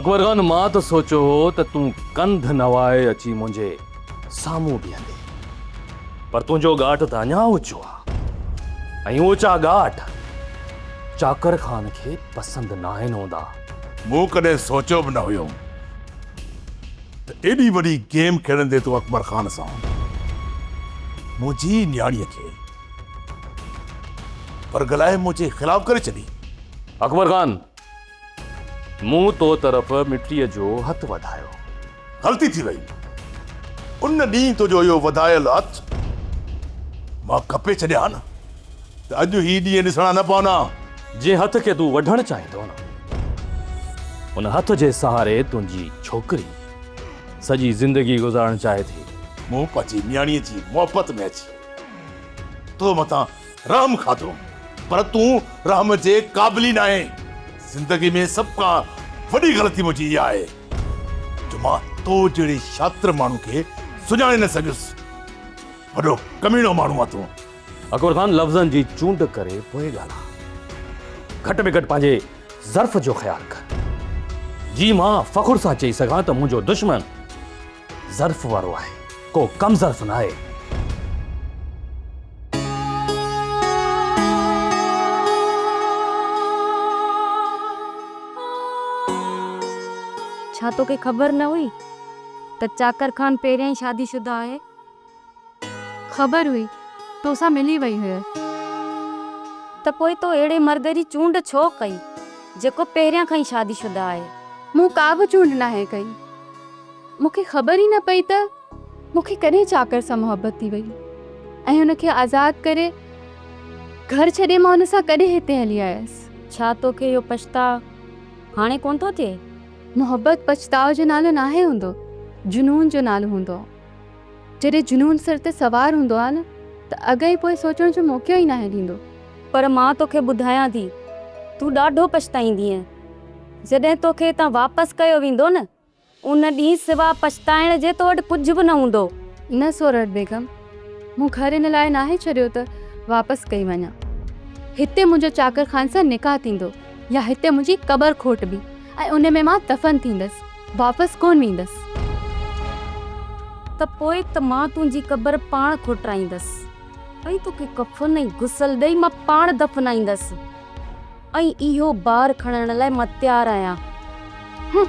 اڪبر خان مان ته سوچيو هو ته تون ڪنڌ نوائي اچي منهنجي سامهون بيهندين پر تنهنجو ڳاٽ ته اڃا اوچو آ ۽ اوچا ڳاٽ چاڪر خان کي پسند ناهن هوندا. مون ڪڏهن سوچيو به نه هيو ته ايڏي وڏي گيم کيڏندي تون اڪبر خان سان منهنجي نياڻيء کي ورغلائي منهنجي خلاف ڪري ڇڏي. اڪبر خان مون تو طرف مٽيء جو هٿ وڌايو. غلطي ٿي وئي. ان ڏينهن تنهنجو اهو وڌايل هٿ مان ڪپي ڇڏيان ها نه ته اڄ هي ڏينهن ڏسڻا نه پون ها. جنهن هٿ کي تون وڍڻ چاهين ٿو نه، ان هٿ جي سهاري تنهنجي ڇوڪري سڄي زندگي گذارڻ چاهي ٿي. مون پنهنجي نياڻيء جي محبت ۾ اچي تو مٿان رحم کاڌو پر تون رحم جي قابل ئي ناهين. زندگي ۾ سڀ کان وڏي غلطي منهنجي اها آهي جو مان تو جهڙي شاطر ماڻهو کي سڃاڻي نه سگهيس. وڏو ڪميڻو ماڻهو آهين تون. اڪبر خان لفظن جي چونڊ ڪري پوء ڳالهاء. گهٽ ۾ گهٽ پنهنجي ظرف جو خيال ڪر. جي مان فخر سان چئي سگهان ته منهنجو دشمن ظرف وارو آهي، ڪو ڪم ظرف ناهي. ڇا توکي خبر نه هئي ته چاڪر خان پهريان ئي شادي شده آهي؟ خبر هئي، توسان ملي وئي هيس. ته پوء تو اهڙي مرد جي چونڊ ڇو ڪئي، جيڪو پهريان کان ئي شادي شده آهي؟ مون ڪا به چونڊ ناهي ڪئي. مون کي خبر ئي نه پئي ته مون کي ڪڏهن چاڪر سان محبت ٿي وئي ۽ هن کي آزاد ڪري گهر ڇڏي مان هن سان ڪڏهن هتي هلي آيس. ڇا توکي اهو پڇتاء هاڻي ڪونه ٿو ٿئي؟ محبت پڇتاء جو نالو ناهي هوندو، جنون جو نالو هوندو آ. جڏهن جنون سر تي سوار هوندو آ نه ته اڳ ۽ پوء سوچڻ جو موقعو ئي ناهي ڏيندو. پر مان توکي ٻڌايان ٿي، تون ڏاڍو پڇتائيندينء. جڏهن توکي هتان واپس ڪيو ويندو نه، ان ڏينهن سوا پڇتائڻ جي تو وٽ ڪجهه به نه هوندو. نه سورٺ بيگم، مون گهر ان لاء ناهي ڇڏيو ته واپس ڪئي وڃان. هتي منهنجو چاڪر خان سان نڪاح ٿيندو يا هتي منهنجي قبر کوٽبي ۽ ان ۾ مان دفن ٿيندس، واپس ڪونه ويندس. ته پوء ته مان تنهنجي قبر پاڻ کوٽرائيندس ۽ توکي ڪفن ۽ غسل ڏئي مان پاڻ دفنائيندس. ۽ اهو بار کڻڻ لاء مان تيار آهيان. هن.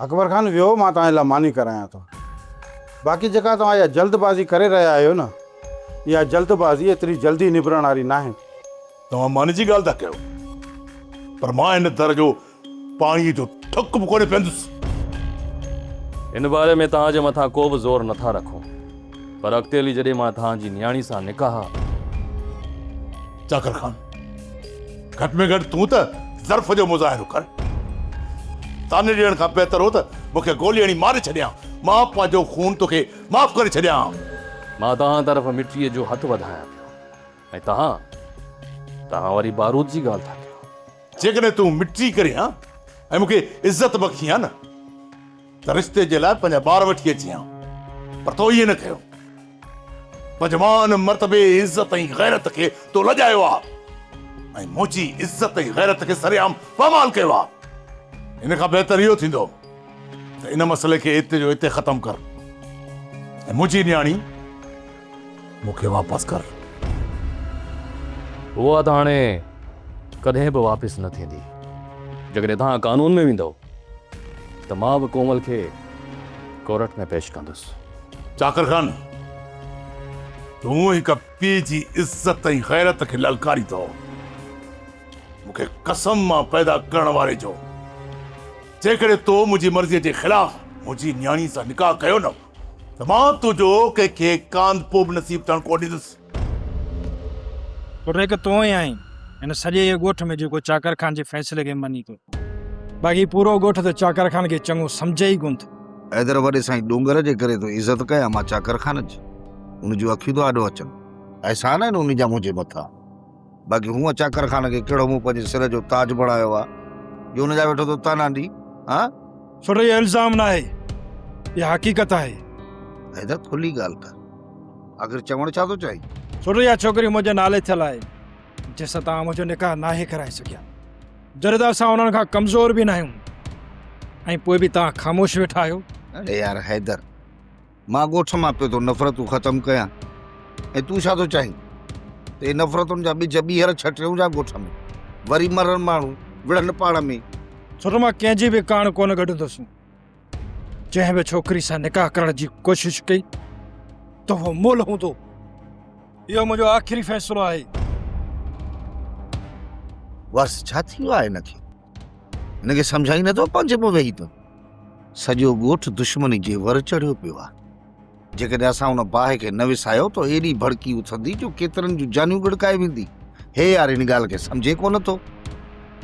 اڪبر خان ويهو مان توهان جي لاء ماني ڪرايان ٿو. باقي جيڪا توهان اها جلد بازي ڪري رهيا آهيو نه اها جلد بازي ايتري جلدي نبرڻ واري ناهي. توهان ماني جي ڳالهه ٿا ڪيو پر مان هن در جو پاڻيء جو ٿڪ به ڪونه پيئندس. ان باري ۾ توهان جي مٿان ڪو به زور نٿا رکون پر اڳتي هلي جڏهن مان توهان جي نياڻي سان نڪاح. چاڪر خان، گهٽ ۾ گهٽ تون ته ظرف جو مظاهرو ڪر. طعني ڏيڻ کان بهتر هو ته مون کي گولي هڻي ماري ڇڏيان. مان پنهنجو خون توکي معاف ڪري ڇڏيان. مان توهان طرف مٽيء جو هٿ وڌايان پيو. ۽ توهان، توهان وري بارود جي ڳالهه ٿا ڪيو. جيڪڏهن تون مٽي ڪرين ها ۽ مون کي عزت بخشين ها نه ته رشتي جي لاء پنهنجا ٻار وٺي اچين ها، پر تو ائين نه ڪيو. پنهنجي مان، مرتبي، عزت ۽ غيرت کي تو لڄايو آهي ۽ منهنجي عزت ۽ غيرت کي سرعام پامال ڪيو آهي. ان کان بهتر اهو ٿيندو ته ان مسئلي کي اتي جو اتي ختم ڪر ۽ منهنجي نياڻي مون کي واپس ڪر. اها ته هاڻي ڪڏهن به واپس نه ٿيندي. جيڪڏهن توهان قانون ۾ ويندؤ ته مان به ڪومل کي ڪورٽ ۾ پيش ڪندس. چاڪر خان، تون هڪ پيء جي عزت ۽ غيرت کي للڪارين ٿو. مون کي قسم مان پيدا ڪرڻ واري جو، جيڪڏهن تو منهنجي مرضيء جي خلاف منهنجي نياڻي سان نڪاح ڪيو نه، ته مان تنهنجو ڪنهن کي ڪانڌپو به نصيب ٿيڻ ڪونه ڏيندس. پٽ هڪ تون ئي آهين هن سڄي ڳوٺ ۾ جيڪو چاڪر خان جي فيصلي کي مڃي ٿو. باقي پورو ڳوٺ ته چاڪر خان کي چڱو سمجهي ئي ڪونه ٿو. حيدر وڏي سائين ڏونگر جي ڪري ٿو عزت ڪيان مان چاڪر خان جي. ان جون اکيون ٿو آڏو اچن. احسان آهن ان جا منهنجي مٿان. باقي هونء چاڪر خان کي ڪهڙو مون پنهنجي سر جو تاج بڻايو آ جو ان جا ويٺو ٿو طعنا ڏي. ها؟ سر اهو الزام ناهي. اها حقيقت آهي. حيدر کلي ڳالهه ڪر. آخر چوڻ ڇا ٿو چاهين؟ سوٽ اها ڇوڪري منهنجي نالي ٿيل آهي، جنهن سان توهان منهنجو نڪاح ناهي ڪرائي سگهيا. جڏهن ته اسان انهن کان ڪمزور به ناهيون ۽ پوء به توهان خاموش ويٺا آهيو. اڙي يار حيدر، مان ڳوٺ مان پيو ٿو نفرتون ختم ڪيان ۽ تون ڇا ٿو چاهين ته اهي نفرتن جا ٻج ٻيهر ڇٽيون جا ڳوٺ ۾ وري مرن ماڻهو وڙهن پاڻ ۾. سوٽ مان ڪنهن جي به ڪاڻ ڪونه ڳڍندس. جنهن به ڇوڪري سان نڪاح ڪرڻ جي ڪوشش ڪئي ته اهو مئل هوندو. اهو منهنجو آخري فيصلو آهي. وارث ڇا ٿي ويو آهي هن کي؟ هن کي سمجهائين نٿو پنهنجي منهن ويهي ته سڄو ڳوٺ دشمني جي ور چڙهيو پيو آهي. جيڪڏهن اسان ان باهه کي نه وسايو ته ايڏي ڀڙڪي اٿندي جو ڪيترن جون جانيون ڳڙڪائي ويندي. هي يار ان ڳالهه کي سمجهي ڪونه ٿو.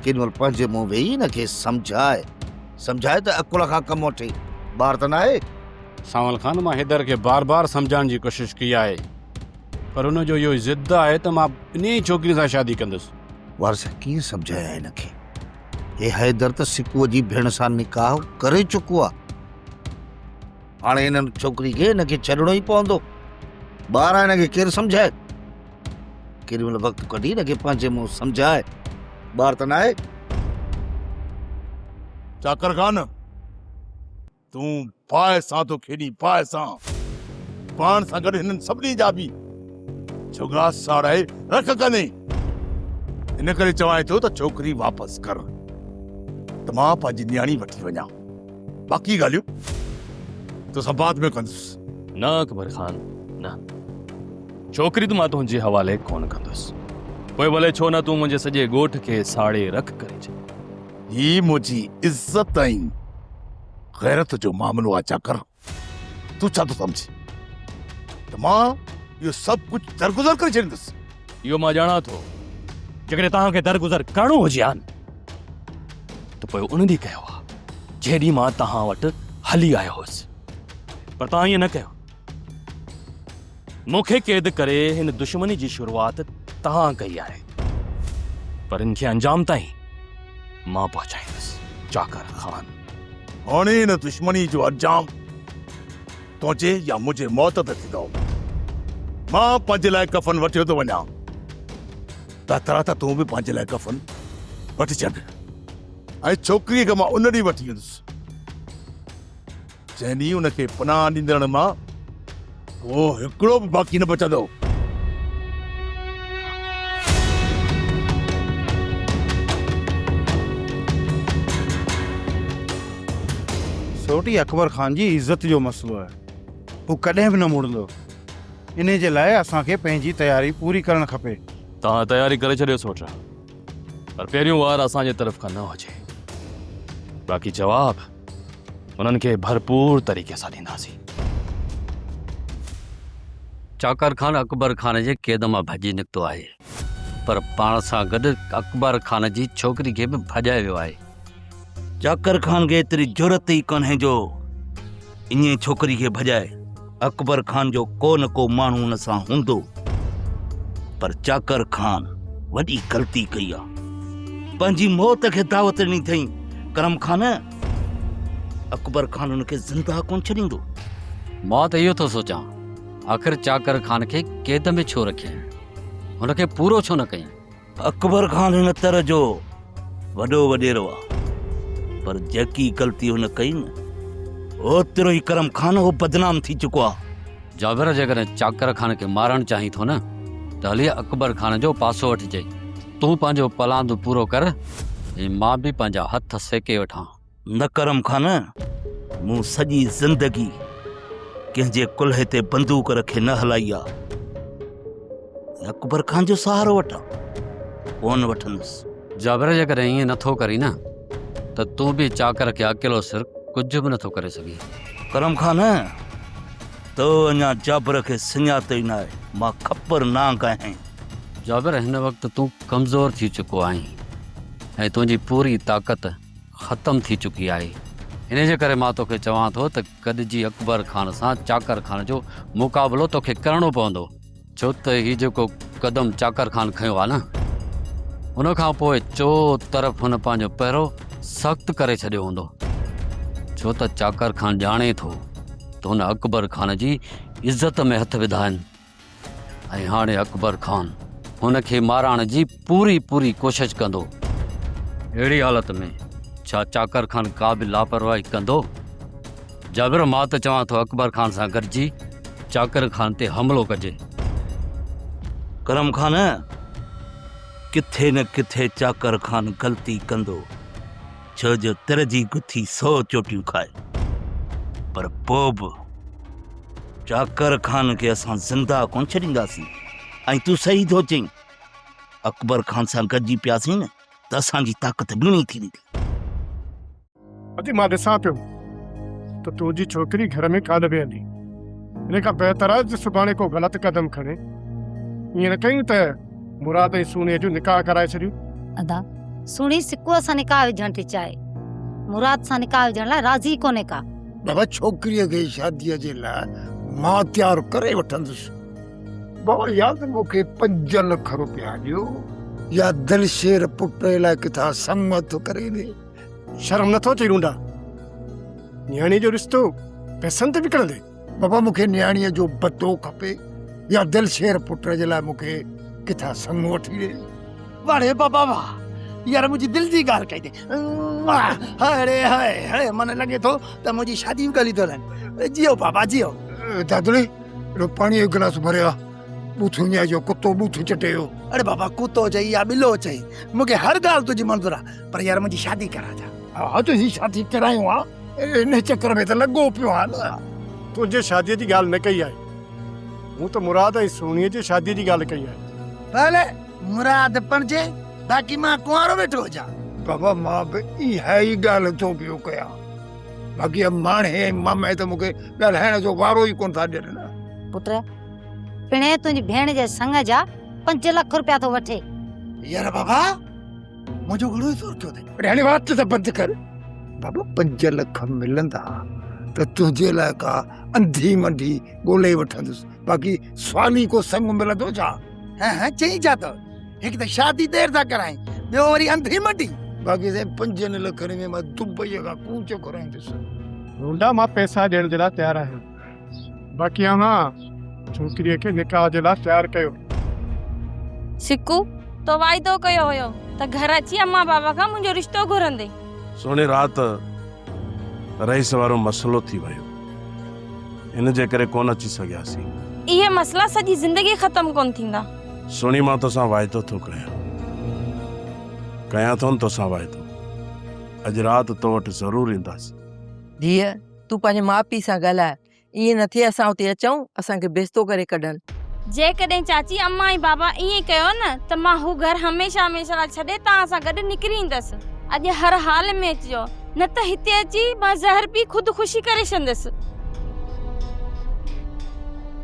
ڪيڏي مهل پنهنجي منهن ويهي هن کي سمجهاء. سمجهاء ته عقل کان ڪم وٺي. ٻار ته ناهي. سانول خان مان حيدر کي بار بار سمجهائڻ جي ڪوشش ڪئي آهي پر هن جو اهو ضد آهي ته مان انهيء ئي ڇوڪري سان شادي ڪندس. وارث ڪيئن سمجهايان هن کي. هي حيدر ته سڪوء جي ڀيڻ سان نڪاح ڪري چڪو آهي. هاڻي هن ڇوڪري کي هن کي ڇڏڻو ئي پوندو. ٻار آهي هن کي ڪير سمجهائي؟ ڪيڏي مهل وقت ڪڍي هن کي پنهنجي منهن سمجهائي. ٻار ته ناهي. چاڪر خان، تون باهه سان ٿو کيڏين، باهه سان. پاڻ سان گڏ هنن سڀني جا به جهڳا ساڙائي رک ڪندين. ان ڪري چوانء ٿو ته ڇوڪري واپس ڪر ته مان پنهنجي نياڻي وٺي وڃان. باقي ڳالهيون توسان بعد ۾ ڪندس. نه اڪبر خان نه. ڇوڪري ته مان تنهنجي حوالي ڪونه ڪندس. پوء ڀلي ڇو نه تون منهنجي سڄي ڳوٺ کي ساڙي رک ڪري ڇڏ. هي منهنجي عزت ۽ غيرت جو معاملو آ چاڪر. تون ڇا ٿو سمجهين ته مان اهو سڀ ڪجهه درگذر ڪري ڇڏيندس؟ اهو مان ڄاڻان ٿو. جيڪڏهن توهان کي درگذر ڪرڻو هجي ها نه ته پوء ان ڏينهن ڪيو ها جنهن ڏينهن مان توهان وٽ هلي آيو هوس. پر توهان ائين نه ڪيو. مون کي قيد ڪري هن دشمني جي شروعات توهان ڪئي آهي. پر ان کي انجام تائين مان پهچائيندس چاڪر خان. هاڻي ان دشمني جو انجام تنهنجي يا منهنجي موت تي ٿيندو. مان پنهنجي لاء ڪفن وٺيو ٿو وڃان. بهتر آهي ته تون به پنهنجي لاء ڪفن وٺي ڇڏ ۽ ڇوڪريء کي مان ان ڏينهن وٺي ويندس جنهن ڏينهن ان کي پناهه ڏيندڙن مان ڪو هڪڙو به باقي نه بچندو. سوٽي اڪبر خان جي عزت جو مسئلو آهي. هو ڪڏهن به نه مڙندو. انهي جي لاء اسان کي پنهنجي تياري پوري ڪرڻ کپي. توهان تياري ڪري ڇڏيو سوٽ. پر پهريون وار اسان جي طرف کان نه هجي. باقي جواب انهن کي ڀرپور طريقي سان ڏينداسين. چاڪر خان اڪبر خان جي قيد مان ڀڄي نڪتو آهي پر پاڻ سان گڏ اڪبر خان جي ڇوڪري کي به ڀڄائي ويو آهي. چاڪر خان کي ايتري جرئت ئي ڪانهي جو ائين ڇوڪري کي ڀڄائي. اڪبر خان جو ڪو نه ڪو ماڻهو ان سان هوندو. پر چاڪر خان وڏي غلطي ڪئي آ. پنهنجي موت کي دعوت ڏني اٿئين. ڪرم خان، اڪبر خان ان کي زنده ڪونه ڇڏيندو. مان ته اهو ٿو سوچان آخر چاڪر خان کي قيد ۾ ڇو رکيائين؟ هن کي پورو ڇو نه ڪيائين؟ اڪبر خان هن تر جو وڏو وڏيرو آ پر جيڪي غلطي هن ڪئي نه اوترو ئي ڪرم خان هو بدنام ٿي چڪو آ. جابر جيڪڏهن چاڪر خان کي مارڻ چاهين ٿو نه ته هلي اڪبر خان جو پاسو وٺجي. تون پنهنجو پلاند پورو ڪر ۽ مان به پنهنجا هٿ سيڪي وٺان. نه ڪرم خان مون سڄي زندگي ڪنهن جي ڪلهي تي بندوق رکي نه هلائي آ ۽ اڪبر خان جو سهارو وٺان ڪونه وٺندس. جابر جيڪڏهن ائين نٿو ڪرين نه ته تون به چاڪر کي اڪيلو سر ڪجهه به نٿو ڪري سگهين. ڪرم خان تو اڃا جابر کي سڃاتو ئي ناهي مان کپر نانگ آهيان. جابر هن وقت تون ڪمزور ٿي چڪو آهين ۽ تنهنجي پوري طاقت ختم ٿي چڪي آهي، انهيء جي ڪري مان توکي چوان ٿو ته گڏجي اڪبر خان سان چاڪر خان جو مقابلو توکي ڪرڻو پوندو، ڇو ته هي جيڪو قدم چاڪر خان کنيو آهي نه، ان کان پوء چو طرف هن پنهنجو پهرو سخت ڪري ڇڏيو هوندو، ڇو ته چاڪر خان ڄاڻي ٿو. ته هن اڪبر خان جي عزت ۾ هٿ وڌا آهن ۽ هاڻي اڪبر خان هن کي مارائڻ جي پوري پوري ڪوشش ڪندو. اهڙي حالت ۾ ڇا چاڪر خان ڪا به لاپرواهي ڪندو؟ جابر مان ته چوان ٿو اڪبر خان سان گڏجي چاڪر خان تي حملو ڪجي. ڪرم خان، ڪٿي نه ڪٿي چاڪر خان غلطي ڪندو، ڇو جو تر جي گٿي سو چوٽيون کائي، پر پوء به چاڪر خان کي اسان زنده ڪونه ڇڏينداسين ۽ تون صحيح ٿو چئين، اڪبر خان سان گڏجي پياسين نه ته اسان جي طاقت ٻيڻي ٿي ويندي. ادي مان ڏسان پيو ته تنهنجي ڇوڪري گهر ۾ ڪانه ويهندي. ان کان بهتر آهي ته سڀاڻي ڪو غلط قدم کڻي. ائين نه ڪيون ته مراد ۽ سهڻيء جو نڪاح ڪرائي ڇڏيون. ادا، سهڻي سڪوء سان نڪاح وجهڻ ٿي چاهي. مراد سان نڪاح وجهڻ لاء راضي ڪونهي ڪا. بابا ڇوڪريء کي شاديء جي لاء مان تيار ڪري وٺندس. بابا يا ته مون کي 5 لک روپيا ڏيو يا دلشير پٽ لاء ڪٿان سڱ هٿ ڪري ڏي. شرم نٿو اچئي رونڊا، نياڻيء جو رشتو پئسن تي وڪڻندين؟ بابا مون کي نياڻيء جو بدو کپي يا دلشير پٽ جي لاء مون کي ڪٿان سڱ وٺي ڏي. واڙي بابا واه يار منهنجي دل جي ڳالهه ڪئي اٿئي. هڙي هڙي هڙي من لڳي ٿو ته منهنجي شادي جون ڳالهيون ٿيون هلن. جيئو بابا جيئو. دادڙي اهڙو پاڻيء جو گلاس ڀري آ. ٻوٿ وڃائي جو ڪتو ٻوٿ چٽي ويو. اڙي بابا ڪتو چئي يا ٻلو چئي مون کي هر ڳالهه تنهنجي منظور آ پر يار منهنجي شادي ڪرا جا. ها تنهنجي شادي ڪرايون ها ان چڪر ۾ ته لڳو پيو آهيان نه. تنهنجي شاديء جي ڳالهه نه ڪئي آهي. مون ته مراد ۽ سهڻيء جي شاديء جي ڳالهه ڪئي آهي. ڀلي مراد پرڻجي باقي مان ڪنوارو ويٺو هجان. بابا مان به اها ئي ڳالهه ٿو پيو ڪيان. باقي ماڻهي ۽ مامي ته مون کي ڳالهائڻ جو وارو ئي ڪونه ٿا ڏين نه. پٽ، پڻهين تنهنجي ڀيڻ جي سڱ جا 5 لک روپيا ٿو وٺي. يار بابا، منهنجو گهڻو ئي زور ٿيو اٿئي. اڙي هاڻي وات ته بند ڪر. بابا 5 لک ملندا ته تنهنجي لاء ڪا انڌي منڍي ڳولي وٺندس، باقي سوالي ڪو سڱ ملندو ڇا؟ هه هه چئين ڇا ٿو، هڪ ته شادي دير سان ڪرائين، ٻيو وري انڌي منڍي. باقي سائين 5 لکن ۾ مان دبئيء کان ڪوچ گهرائيندس. رونڊا مان پئسا ڏيڻ جي لاء تيار آهيان. باقي اوهان ڇوڪريء کي نڪاح جي لاء تيار ڪيو. سڪو، تو واعدو ڪيو هيو ته گهر اچي امان بابا کان منهنجو رشتو گهرندين. سهڻي رات رئيس وارو مسئلو ٿي ويو، ان جي ڪري ڪونه اچي سگهياسين. اهي مسئلا سڄي زندگي ختم ڪونه ٿيندا. سهڻي مان توسان واعدو ٿو ڪيان. ڪيان ٿو نه توسان واعدو. اڄ رات تو وٽ ضرور اينداسين. ڌيء، تون پنهنجي ماء پيء سان ڳالهاء، ائين نه ٿئي اسان اتي اچون، اسان کي بيستو ڪري ڪڍن. جيڪڏهن چاچي، امان ۽ بابا ائين ڪيو نه ته مان هو گهر هميشه هميشه لاء ڇڏي توهان سان گڏ نڪري ايندس. اڄ هر حال ۾ اچجو، نه ته هتي اچي مان زهر پي خود خوشي ڪري ڇڏندس.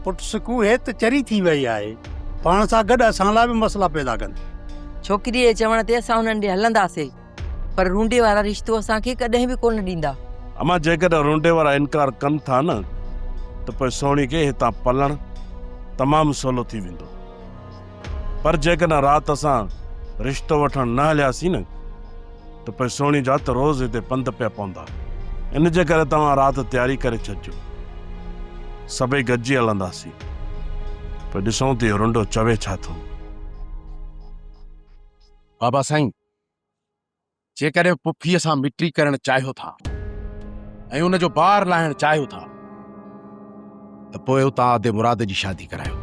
پٽ سڪو هي ته چري ٿي وئي آهي، پاڻ سان گڏ اسان لاء به مسئلا پيدا ڪندي. ڇوڪريء جي چوڻ تي اسان انهن ڏي هلنداسين. پر رونڊي وارا رشتو اسان کي ڪڏهن به ڪونه ڏيندا. امان جيڪڏهن رونڊي وارا انڪار ڪن ٿا نه ته پوء سهڻي کي هتان پلڻ تمام سولو ٿي ويندو. پر جيڪڏهن رات اسان رشتو وٺڻ نه هلياسين نه ته پوء سهڻي جا ته روز هتي پنڌ پيا پوندا. ان جي ڪري توهان رات تياري ڪري ڇڏجو. سڀئي گڏجي هلنداسين. پوء ڏسون ته اهو رونڊو چوي ڇا ٿو. بابا سائين! جيڪڏهن پڦيء سان مٽي ڪرڻ چاهيو ٿا ۽ ان جو بار لاهڻ چاهيو ٿا ته پوء اتان ادي مراد جي شادي ڪرايو،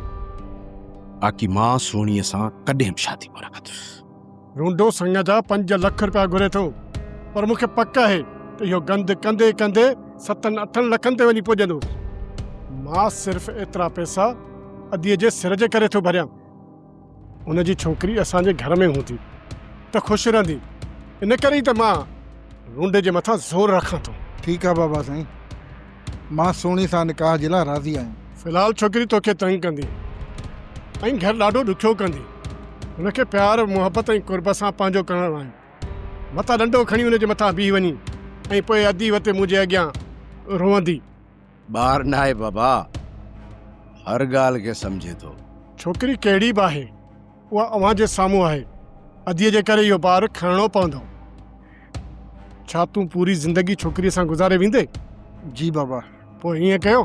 باقي مان سهڻيء سان ڪڏهن به شادي ڪونه ڪندس. رونڊو سڱ جا 5 لک رپيا گهري ٿو، پر مون کي پڪ آهي ته اهو گند ڪندي ڪندي ستن اٺن لکن تي وڃي پڄندو. مان صرف ايترا پئسا اديء جي سر جي ڪري ٿو ڀريان. ان جي ڇوڪري اسان جي گهر ۾ هوندي ته خوش رهندي، ان ڪري ئي ته مان رونڊي جي مٿان زور رکان ٿو. ٺيڪ آ بابا سائين، مان سهڻي سان نڪاح جي لاء راضي آهيان. في الحال ڇوڪري توکي تنگ ڪندي ۽ گهر ڏاڍو ڏکيو ڪندي. هن کي پيار، محبت ۽ قرب سان پنهنجو ڪرڻ آهي. متان ڏنڊو کڻي ان جي مٿان بيهي وڃين ۽ پوء ادي وتي منهنجي اڳيان روئندي. ٻار ناهي بابا، هر ڳالهه کي سمجهي ٿو. ڇوڪري ڪهڙي به آهي، اها اوهان جي سامهون آهي. اديء جي ڪري اهو بار کڻڻو پوندو. ڇا تون پوري زندگي ڇوڪريء سان گذاري ويندين؟ جي بابا، پوء ائين ڪيو،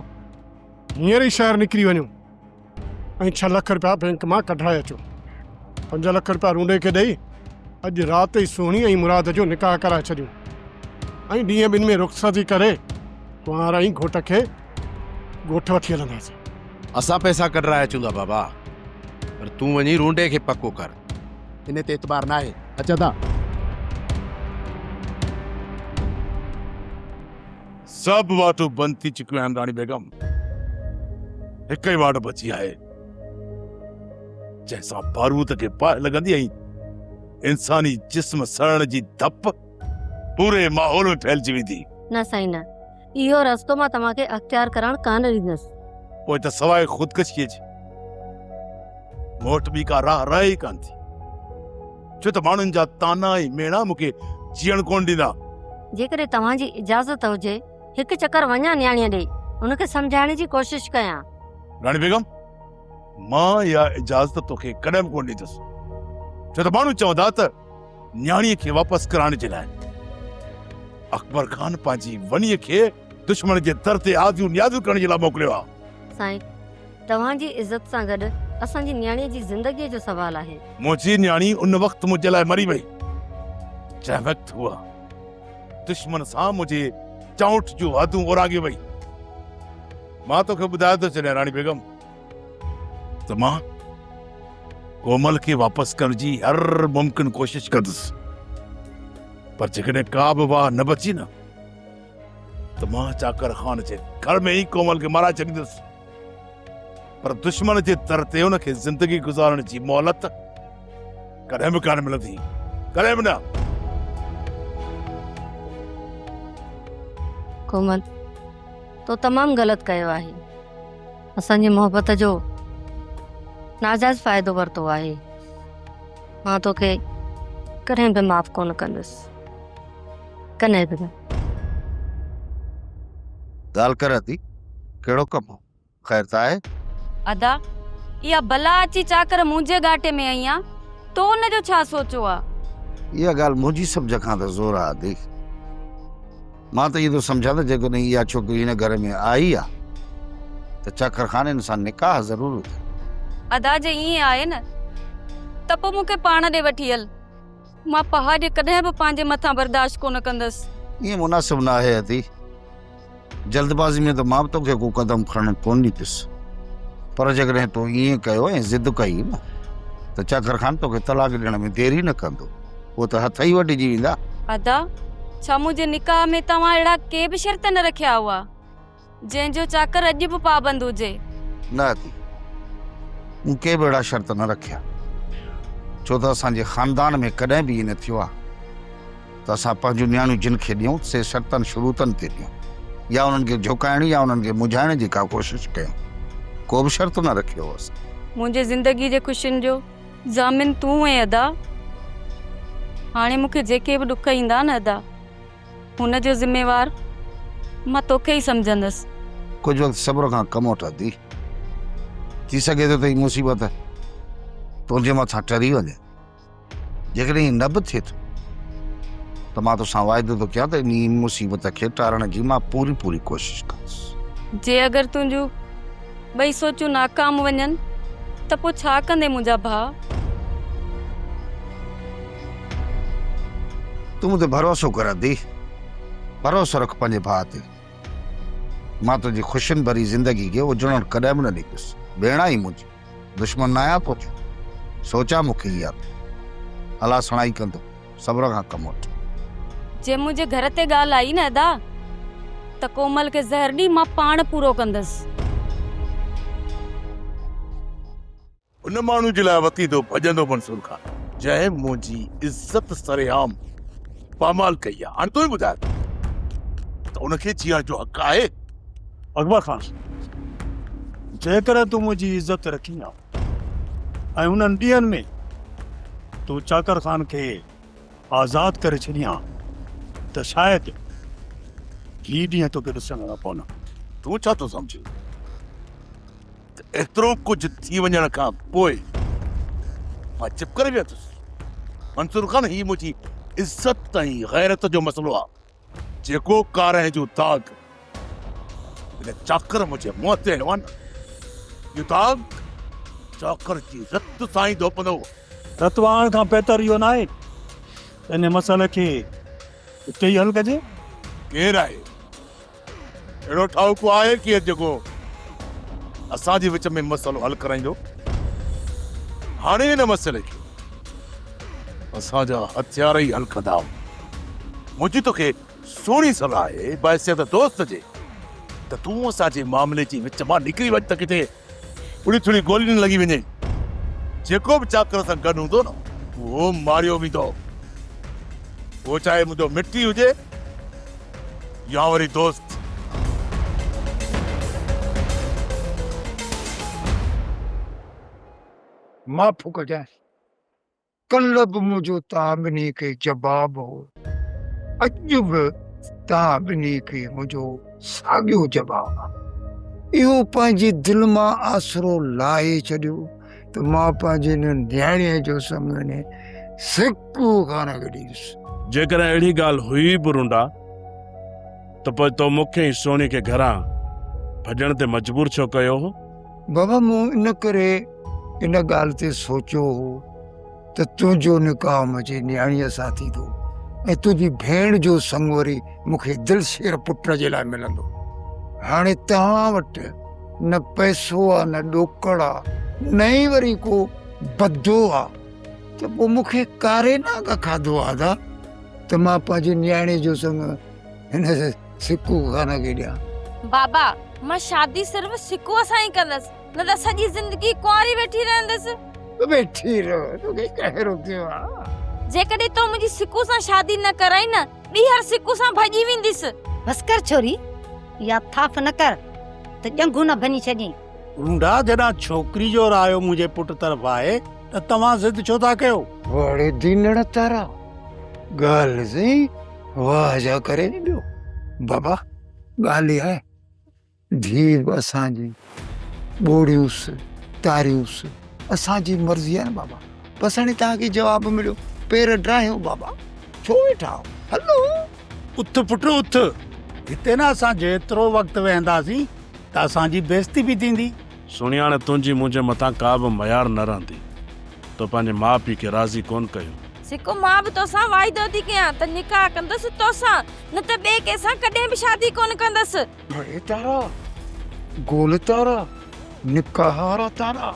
هينئر ئي شهر نڪري وڃو ۽ ڇهه لک رپيا بئنڪ مان ڪڍرائي اچو. پنج لک رپيا رونڊي کي ڏئي اڄ رات ئي سهڻي ۽ مراد جو نڪاح ڪرائي ڇڏيون ۽ ڏينهن ٻن ۾ رخصتي ڪري ڪنوار ۽ گهوٽ کي ڳوٺ وٺي هلنداسين. اسان پئسا ڪڍرائي اچون ٿا بابا، پر تون وڃي رونڊي کي پڪو ڪر. ان تي اعتبار ناهي. اچ ادا. سڀ واٽون بند ٿي چڪيون آهن راڻي بيگم. هڪ ئي واٽ بچي آهي، جنهن سان بارود کي باهه لڳندي ۽ انساني جسم سڙڻ جي ڌپ پوري ماحول ۾ ڦهلجي ويندي. نه سائين نه، اهو رستو مان توهان کي اختيار ڪرڻ ڪانه ڏيندس. پوء ته سواء خودڪشيء جي مون وٽ ٻي ڪا راهه رهي ئي ڪانه ٿي. ڇو ته ماڻهن جا طعنا ۽ ميڻا مون کي جيئڻ ڪونه ڏيندا. جيڪڏهن توهان جي اجازت هجي، هڪ چڪر وڃان نياڻيء ڏي، ان کي سمجهائڻ جي ڪوشش ڪيان. راڻي بيگم، مان اها اجازت توکي ڪڏهن به ڪونه ڏيندس. ڇو ته ماڻهو چوندا ته نياڻيء کي واپس ڪرائڻ جي لاء اڪبر خان پنهنجي ونيء کي دشمن جي در تي آزيون نيازيون ڪرڻ جي لاء موڪليو آهي. سائين، توهان جي عزت سان گڏ اسان جي نياڻيء جي زندگيء جو سوال آهي. منهنجي نياڻي ان وقت منهنجي لاء مري وئي، جنهن وقت هوء دشمن سان منهنجي چانئٺ جون حدون اورانگهي وئي. مان توکي ٻڌائي ٿو ڇڏيان راڻي بيگم ته مان ڪومل کي واپس ڪرڻ جي هر ممڪن ڪوشش ڪندس، پر جيڪڏهن ڪا به واهه نه بچي نه ته مان چاڪر خان جي گهر ۾ ئي ڪومل کي مارائي ڇڏيندس، پر دشمن جي در تي ان کي زندگي گذارڻ جي مهلت ڪڏهن به ڪانه ملندي، ڪڏهن به نه. ڪومل، تو تمام غلط ڪيو آهي. اسان جي محبت جو ناجائز فائدو ورتو آهي. مان توکي ڪڏهن به معاف ڪونه ڪندس. ڪڏهن به نه. ڳالهه ڪر ادي، ڪهڙو ڪم هو؟ خير ته آهي؟ ادا، اها بلا اچي چاڪر منهنجي ڳاٽي ۾ آئي آ، تو ان جو ڇا سوچيو آ؟ اها ڳالهه منهنجي سمجهه کان ته زور آ ادي. مان ته اهو ٿو سمجهان ته جيڪڏهن اها ڇوڪري هن گهر ۾ آئي آ ته چاڪر خان هن سان نڪاح ضرور وجهندو. ادا جي ائين آهي نه ته پوء مون کي پاڻ ڏي وٺي هل. مان پهاڄ ڪڏهن به پنهنجي مٿان برداشت ڪونه ڪندس. ائين مناسب نه آهي ادي. جلدبازي ۾ ته مان به توکي ڪو قدم کڻڻ ڪونه ڏيندس. پر جيڪڏهن تو ائين ڪيو ۽ ضد ڪئي نه ته چاڪر خان توکي طلاق ڏيڻ ۾ دير ئي نه ڪندو. هو ته هٿ ئي وڍجي ويندا. ادا، ڇا منهنجي نڪاح ۾ توهان اهڙا ڪي به شرط نه رکيا هئا، جنهن جو چاڪر اڄ به پابند هجي؟ نه ادي، مون ڪي به اهڙا شرط نه رکيا. ڇو ته اسان جي خاندان ۾ ڪڏهن به ائين نه ٿيو آهي ته اسان پنهنجون نياڻيون جن کي ڏيون سي شرطن شروطن تي ڏيون يا انهن کي جهڪائڻ يا انهن کي منجهائڻ جي ڪا ڪوشش ڪيون. ڪو به شرط نه رکيو هو اسان. منهنجي زندگي جي خوشين جو ضامن تون هئين ادا. هاڻي مون کي جيڪي به ڏک ايندا نه ادا، ان جو ذميوار مان توکي ئي سمجهندس. ڪجهه وقت صبر کان ڪم وٺ ادي. ٿي سگهي ٿو ته هي مصيبت تنهنجي مٿان ٽري وڃي. جيڪڏهن ائين نه به ٿئي ٿو ته مان توسان واعدو ٿو ڪيان ته انهي مصيبت کي ٽارڻ جي مان پوري پوري ڪوشش ڪندس. جي اگر تنهنجون ٻئي سوچون ناڪام وڃن ته پوء ڇا ڪندين منهنجا ڀاء؟ تون مون تي ڀروسو ڪر ادي، ڀروسو رک پنهنجي ڀاء تي. مان تنهنجي خوشين ڀري زندگي کي اجڙڻ ڪڏهن به نه ڏيندس. ڀيڻ آهين منهنجي. دشمن ناهيان تنهنجو. سوچيان مون کي اها ته الله سڻائي ڪندو. صبر کان ڪم وٺ. جي منهنجي گهر تي ڳالهه آئي نه ادا ته ڪومل کي زهر ڏئي مان پاڻ پورو ڪندس. ان ماڻهو جي لاء وتيندو ڀڄندو منصور خان جنهن منهنجي عزت سرعام پامال ڪئي آهي. هاڻي تون ئي ٻڌاء ته ان کي جيئڻ جو حق آهي؟ اڪبر خان، جيڪڏهن تون منهنجي عزت رکين ها ۽ انهن ڏينهن ۾ تون چاڪر خان کي آزاد ڪري ڇڏين ها ته شايد هي ڏينهن توکي ڏسڻا نه پون ها. تون ڇا ٿو سمجهين ته ايترو ڪجهه ٿي وڃڻ کان پوء مان چپ ڪري ويهندس؟ منصور خان، هي منهنجي عزت ۽ غيرت جو مسئلو آهي. جيڪو ڪارنهن جو داغ هن چاڪر منهنجي منهن تي هنيو آهي نه، اهو داغ چاڪر جي رت سان ئي ڌوپندو. رت وهائڻ کان بهتر اهو ناهي ته ان مسئلي کي اتي ئي حل ڪجي؟ ڪير آهي؟ اهڙو ٺاهوڪو آهي ڪير جيڪو اسان جي وچ ۾ مسئلو حل ڪرائيندو؟ هاڻي ان مسئلي کي اسان جا هٿيار ئي حل ڪندا. منهنجي توکي سهڻي صلاح آهي بحيثيت دوست جي ته تون اسان جي معاملي جي وچ مان نڪري وڃ ته ڪٿي اڙي ٿڙي گولي نه لڳي وڃي. جيڪو به چاڪر سان گڏ هوندو نه اهو ماريو ويندو. اهو چاهي منهنجو مٽي هجي يا وري دوست. معاف ڪجانء. ڪلهه به منهنجو توهان ٻنهي کي جواب هو، اڄ به توهان ٻنهي کي منهنجو ساڳيو جواب آهي. اهو پنهنجي دل مان آسرو لاهي ڇڏيو ته مان پنهنجي ان نياڻيء جو سڱ ان سڪو خان کي ڏيندس. جيڪڏهن اهڙي ڳالهه هئي به رونڊا ته پوء تو مون کي ۽ سهڻي کي گهران ڀڄڻ تي مجبور ڇو ڪيو هو؟ بابا مون ان ڪري ان ڳالهه تي سوچيو هو ته تنهنجو نڪاح منهنجي نياڻيء سان ٿيندو ۽ تنهنجي ڀيڻ جو سڱ وري مون کي دلشير پٽ جي لاء ملندو. هاڻي توهان وٽ نه پئسو آ نه ڏوڪڙ آ نه ئي وري ڪو بدو آ ته پوء مون کي ڪاري نانگ کاڌو آ ادا ته مان پنهنجي نياڻيء جو سڱ هن سڪو خان کي ڏيان. بابا، مان شادي صرف سڪوء سان ئي ڪندس، نه ته سڄي زندگي ڪنواري ويٺي رهندس. ويٺي رهه، توکي ڪنهن روڪيو آ؟ جيڪڏهن تو منهنجي سڪو سان شادي نه ڪرائي نه، ٻيهر سڪو سان ڀڄي وينديس. بس ڪر ڇوري، اها ٿاڦ نه ڪر ته ڄنگهون نه ڀڃي ڇڏين. رونڊا، جڏهن ڇوڪري جو رايو منهنجي پٽ طرف آهي ته توهان ضد ڇو ٿا ڪيو؟ واڙي دينڙ تارا، ڳالهه سائين واهه جا ڪري ني ٻيو. بابا ڳالهه اها آهي ڌيء به اسان جي ٻوڙيونس تاريونس اسان جي مرضي آهي نه بابا. بس هاڻي توهان کي جواب مليو پير ڊاهيو بابا ڇو ويٺا آهيو هلو. اٿ پٽ اٿ هتي نه اسان جيترو وقت ويهنداسين ته اسان جي بيعزتي به ٿيندي. سهڻي هاڻي تنهنجي منهنجي مٿان ڪا به ميار نه رهندي. تو پنهنجي ماء پيء کي راضي ڪونه ڪيو. سڪو مان به توسان واعدو ٿي ڪيان ته نڪاح ڪندس توسان نه ته ٻئي ڪنهن سان ڪڏهن به شادي ڪونه ڪندس. اڙي تارا، گول تارا، نڪاح وارا تارا.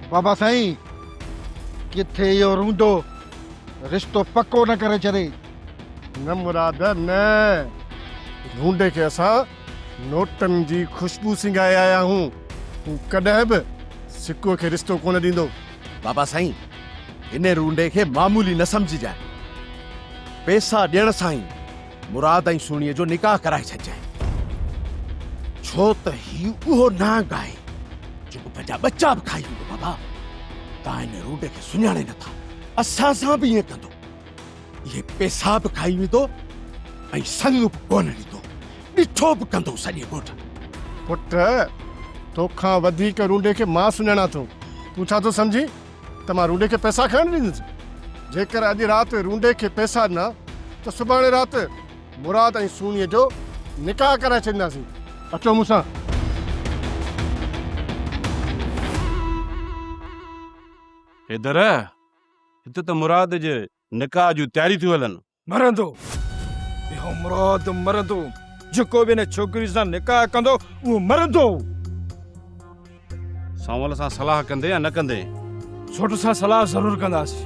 بابا سائين، ڪٿي اهو رونڊو رشتو پڪو نه ڪري ڇڏي. نه مراد نه، رونڊي کي اسان نوٽن جي خوشبو سنگهائي آيا آهيون، هو ڪڏهن به سڪوء کي رشتو ڪونه ڏيندو. بابا سائين، هن رونڊي کي معمولي نه سمجهجانء. پئسا ڏيڻ سان ئي مراد ۽ سهڻيء جو نڪاح ڪرائي ڇڏجانء. ڇو ته هي اهو نانگ آهي، جيڪو پنهنجا ٻچا به کائي ويندو. بابا، توهان هن رونڊي کي سڃاڻي نٿا. اسان سان به ائين ڪندو. اهي پئسا به کائي ويندو ۽ سڱ به ڪونه ڏيندو. ڏٺو به ڪندو سڄي ڳوٺ. پٽ، توکان وڌيڪ رونڊي کي مان سڃاڻان ٿو. تون ڇا ٿو سمجهين ته مان رونڊي کي پئسا کڻڻ ڏيندس؟ جيڪر اڄ رات رونڊي کي پئسا ڏنا ته سڀاڻي رات مراد ۽ سهڻيء جو نڪاح ڪرائي ڇڏينداسين. اچو مون سان. حيدر، هت ته مراد جي نڪاح جون تياريون ٿيون هلن. مرندو، اهو مراد مرندو، جيڪو به ان ڇوڪري سان نڪاح ڪندو اهو مرندو. سانول سان صلاح ڪندين يا نه ڪندين؟ سوٽ سان صلاح ضرور ڪنداسين،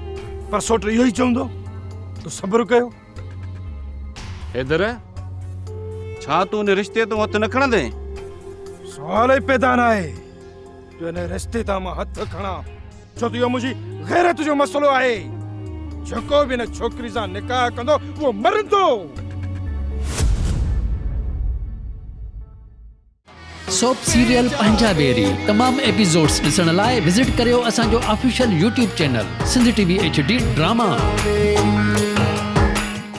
پر سوٽ اهو ئي چوندو ته صبر ڪيو. حيدر، ڇا تون ان رشتي تان هٿ نه کڻندين؟ سوال ئي پيدا ناهي جو ان رشتي تان مان هٿ کڻان. ڇو ته اهو منهنجي غيرت جو مسئلو آهي. جيڪو به ان ڇوڪري سان نڪاح ڪندو اهو مرندو. سوپ سيريل پنهنجا ويري تمام ايپيسوڊس ڏسڻ لاء وزٽ ڪريو اسان جو official YouTube channel Sindh T V H D drama.